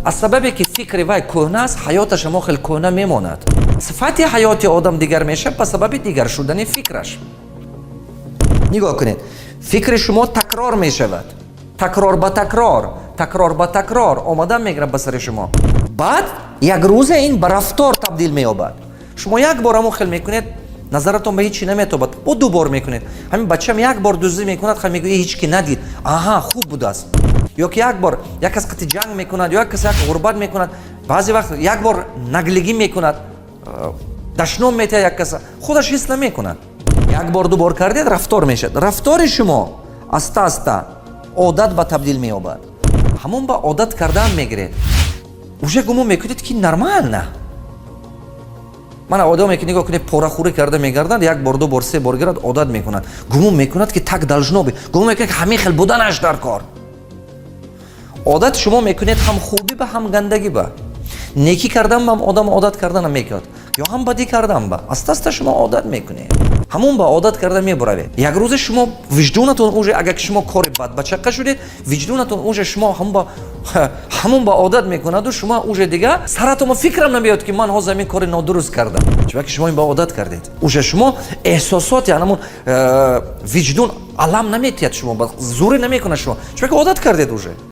Аз сабабе ки фикри вай кӯҳна аст, ҳаёташ ҳамо хел кӯҳна мемонад. Сифати ҳаёти одам дигар мешавад ба сабаби дигар шудани фикраш. Нигоҳ кунед, фикри шумо такрор мешавад, такрор ба такрор, такрор ба такрор омадан мегирад ба сари шумо. Баъд як рӯза ин ба рафтор табдил меёбад. Шумо як бор ҳамон хел мекунед, назаратон ба ҳеҷ чи наметобад. Бо ду бор мекунед. Ҳамин бачам як бор дуздӣ мекунад, ха, мегӯ, ҳеҷ ки надид, аҳа, хуб будааст. Ё ки як бор як кас қати ҷанг мекунад, ё як кас як ғурбат мекунад, баъзе вақт як бор наглигӣ мекунад, дашном метиҳад як каса, худаш ҳис намекунад. Як бор, ду бор кардед, рафтор мешавад. Рафтори шумо аста аста одат ба табдил меёбад. Ҳамон ба одат кардан мегиред, уже гумон мекунед, ки нормально. Мана одаме ки, нигоҳ кунед, порахӯрӣ карда мегарданд, як бор, ду бор, се бор гирад, одат мекунад, гумон мекунад, ки так должно быть, гумон мекунад, ки ҳамин хел буданаш дар кор. Одат шумо мекунед ҳам хубӣ ба, ҳам гандагӣ ба. Некӣ кардан ба одам одат карданам мекунад ё ҳам бадӣ кардан ба. Аста аста шумо одат мекунед, ҳамон ба одат карда мебуравед. Як рӯзе шумо виҷдонатон уже, агар ки шумо кори бад бачаққа шудед, виҷдонатон уже шумо ҳамон ба одат мекунаду шумо уже дига саратон фикрам намеёд, ки ман ҳозир ҳамин кори нодуруст кардам, чунки шумо ин ба одат кардед. Уже шумо эҳсосоти анамун виҷдон алам наметиҳад, шумо зӯрӣ намекунад шумо, чунки одат кардед уже.